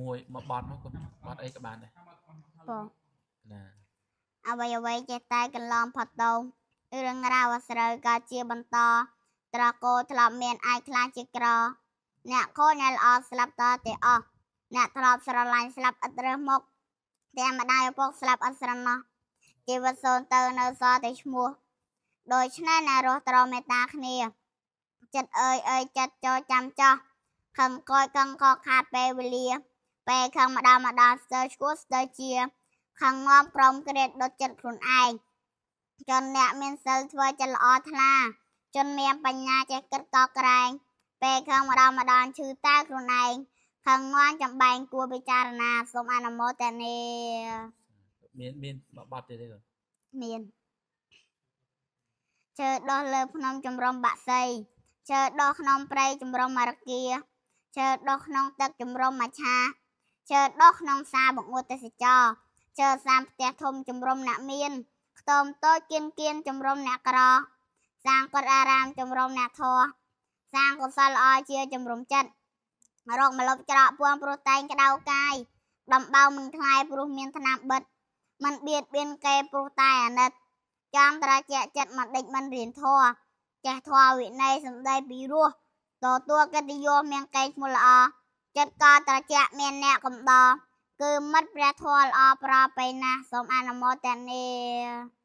មួយមកបត់មកគុណ បត់អីក៏បានដែរ បង ណា។ អ្វីអ្វីចេះតែកន្លងផុតទៅ រឿងរ៉ាវអាស្រូវក៏ជាបន្ត ត្រកូលធ្លាប់មានអាចខ្លាចជាក្រ អ្នកខូចអ្នកល្អស្លាប់តតែអស់ អ្នកធ្លាប់ស្រឡាញ់ស្លាប់ឥតរើសមុខ ទាំងម្ដាយឪពុកស្លាប់ឥតស្រណោះ ជីវិតសូន្យទៅនៅសល់តែឈ្មោះ ដូច្នេះអ្នករស់ត្រូវមេត្តាគ្នា។ ចិត្តអើយអើយចិត្តចូលចាំចោះ ខឹងកយខឹងខខាតពេលវេលា ពេលខឹងម្ដងម្ដងស្ទើរឈួតស្ទើរជា ខឹងងំក្រុមក្រៀតដុតចិត្តខ្លួនឯង។ ជនអ្នកមានសិលធ្វើចិត្តល្អថ្លា ជនមានបញ្ញាចេះគិតកក្រែង ពេលខឹងម្ដងម្ដងឈឺតែខ្លួនឯង ខឹងងន់ចំបែងគួរពិចារណា សូមអនុមោទនា។ មានបត់ទៀតទេកូន? មាន។ ឈើដោះលើភ្នំជំរំបាក់សី ឈើដោះក្នុងព្រៃជំរំមរគា ឈើដោះក្នុងទឹកជំរំមច្ឆា ឈើដោះក្នុងសាបង្អួតទេសចរ ឈើសាមផ្ទះធំជំរំអ្នកមាន ខ្ទមតូចគៀនគៀនជំរំអ្នកក្រ សាងកុដអារាមជំរំអ្នកធម៌ សាងកុសលល្អជាជំរំចិត្ត រកម្លប់ច្រកពួនព្រោះតែងក្តៅកាយ ដំបៅមិនថ្លៃព្រោះមានថ្នាំបិទ មិនបៀតបៀនគេព្រោះតែអាណិត ចង់ត្រជាក់ចិត្តមិនដេចមិនរៀនធម៌ ចេះធម៌វិន័យសម្ដីពីរោះ ទទួលកិត្តិយសមានកេរឈ្មោះល្អ ចិត្តក៏ត្រជាក់មានអ្នកកំដរ គឺមិត្តព្រះធម៌ល្អប្រពៃណាស់ សូមអនុមោទនា។